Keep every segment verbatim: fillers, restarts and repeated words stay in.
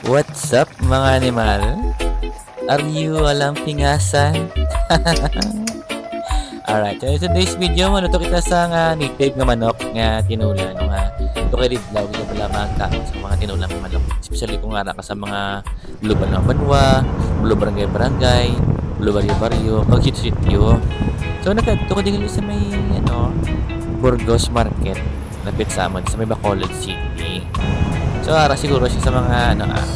What's up, mga animal? Are you alam pingasan? Alright, so in today's video, maluto kita sa nga native nga manok nga tinola, no, nga tukay didlaw, kita pala makakaon sa mga tinola nga manok. Especially kung ara ka sa mga Bulu Banwa Banwa, Bulu Barangay Barangay, Bulu Baryo Baryo, pag sitio-sitio. So, nagkadto ko din sa may, ano, Burgos Market, lapit sa amon, sa may Bacolod City. So, ara siguro siya sa mga, ano, ah,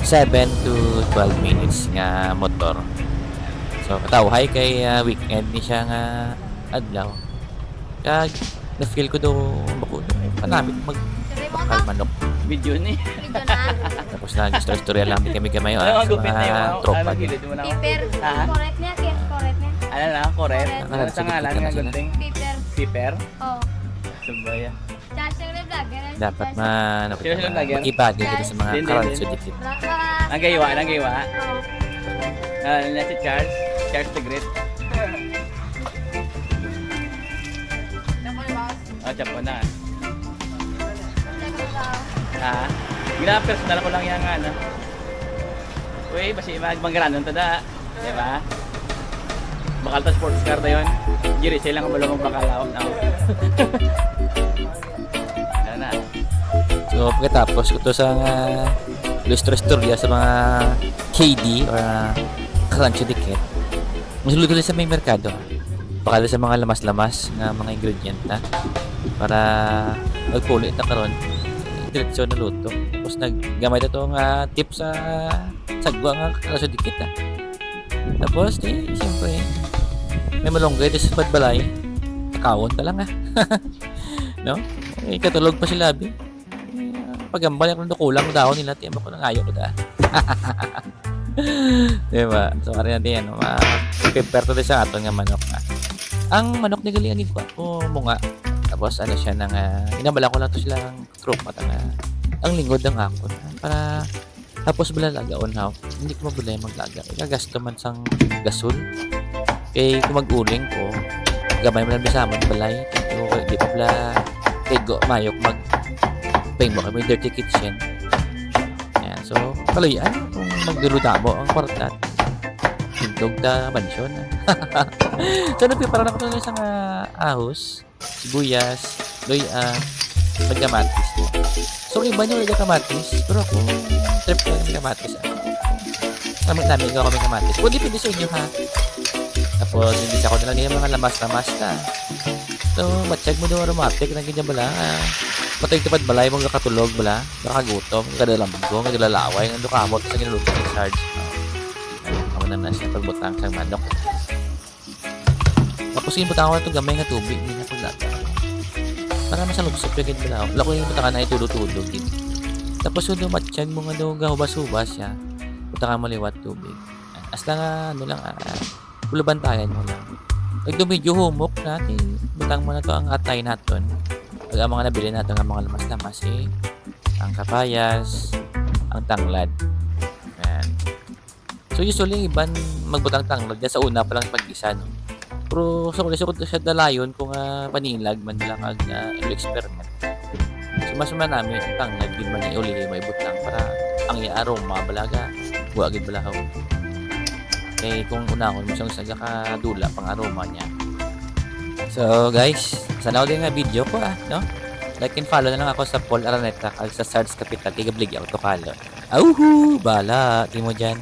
seven to twelve minutes nga motor. So, katawhay kay, ah, weekend ni siya nga adlaw. Kag, na-feel ko daw, bako, panamit mag bakal manok. Video ni. Video na. Tapos nag-istorya-istorya lang din kami gamay, ah, Ano ang sa gupit na mga yun? Ano tropa ang din. Gilid mo na? Pepper. Ha? Correct niya, Ken, correct niya. Ano na? Correct? Correct. Ano sa ngalan nga gunting? Pepper. Pepper? Oh. Sumbaya. Charge lang na vlogger. Dapat ma-, ano, Charge lang vlogger. Makibagay kita sa mga Din, din, karanso din. Dikit. Ra-, ra-, Nagaywa, nagaywa. Oh. Ah, ano na si Charles? Charles the Great. Oh, chapo na. Ha? Gina, personal ko lang yan nga, ano. Uy, basi mag-, manggaranon ta da. Di ba? Bakal ta sports car dayon. Jiri, sila nga wala mong bakal, oh, no? Ano na? So, pagkatapos ko to sa nga istorya-istorya sa mga K D or, ah, Rancho Dikit. Mas luto sa may merkado. Pakala sa mga lamas-lamas nga mga ingredient na para magpuli ta karon. Diretso na luto. Tapos naggamay na to nga tip sa sagwa nga kaso dikit, ah. Tapos, eh, siyempre, may malunggay din sa padbalay. Kawon ta lang, ah. No? Eh, katulog pa sila, abi. Eh, pagambal, yung kulang daw nila, tiyan ko nang ayo ko da. Diba? So, ari natin yan, ma-, prepare to sa aton nga manok na. Ang manok ni gali ang igwa ko mo nga. Tapos, ano siya na nga, inabala ko lang to sila ang tropa ta nga. Ang lingod ang akon. Para, tapos bala lagaon ha. Hindi ko mabulay maglaga. Ikagasto man sang gasol. Kay kung mag-uling ko, gamay man ang bisamon balay. Kay di pa pala, kay go, mayok mag, pay mo kami dirty kitchen. Yan. So, kaluyan kung magduludamo ang kwarta. Hintog ta mansyon. So, nagpipara na ko sa nga ahos, sibuyas, luya, kag kamatis. So, iba nyo yung kamatis, pero ako, trip ko yung kamatis, ah. Kami, kami, ikaw kami kamatis. Pwede, pwede sa inyo, ha? Tapos, hindi sa ako na lang yung mga lamas-lamas na. So, matsyag mo daw aromatic na ganyan bala. Ah, patay ka pa'd balay mo, kakatulog bala. Nakagutom, kadalambgo, kadalaway, nga dukamot sa ginuluto ni Sarge. Ah, ano, amo na na siya pagbutang sa manok. Tapos, yung butang ko ito, gamay nga tubig, hindi na paglaga. Para masalubsop yung ganyan bala. Wala ko yung butangan na itulo-tulo, gid. Tapos, yung dumatsyag mo nga daw, gahubas-hubas siya. Butangan mo liwat tubig. Hasta nga, ano lang, ah, bulubantayan mo lang. Pag daw medyo humok na, eh, butang mo na to ang atay naton. Pag ang mga nabili nato nga mga lamas-lamas, eh, ang kapayas, ang tanglad. Ayan. So, usually, ang iban magbutang tanglad dyan sa una pa lang pag-isa, no? Pero sa so, siya dalayon kung, ah, panilag man lang ag, ah, experiment. So, mas manami ang tanglad gid man yung ulihi may butang para ang iya aroma balaga, wa gid balahaw. Kay kung unahon mo siyang sa gakadula pang aroma niya. So, guys, sana din nga video ko, ah, no? Like and follow na lang ako sa Paul Araneta kag sa Sarge Capital kay gabligya ko to kalo. Auhu! Bala, di mo dyan.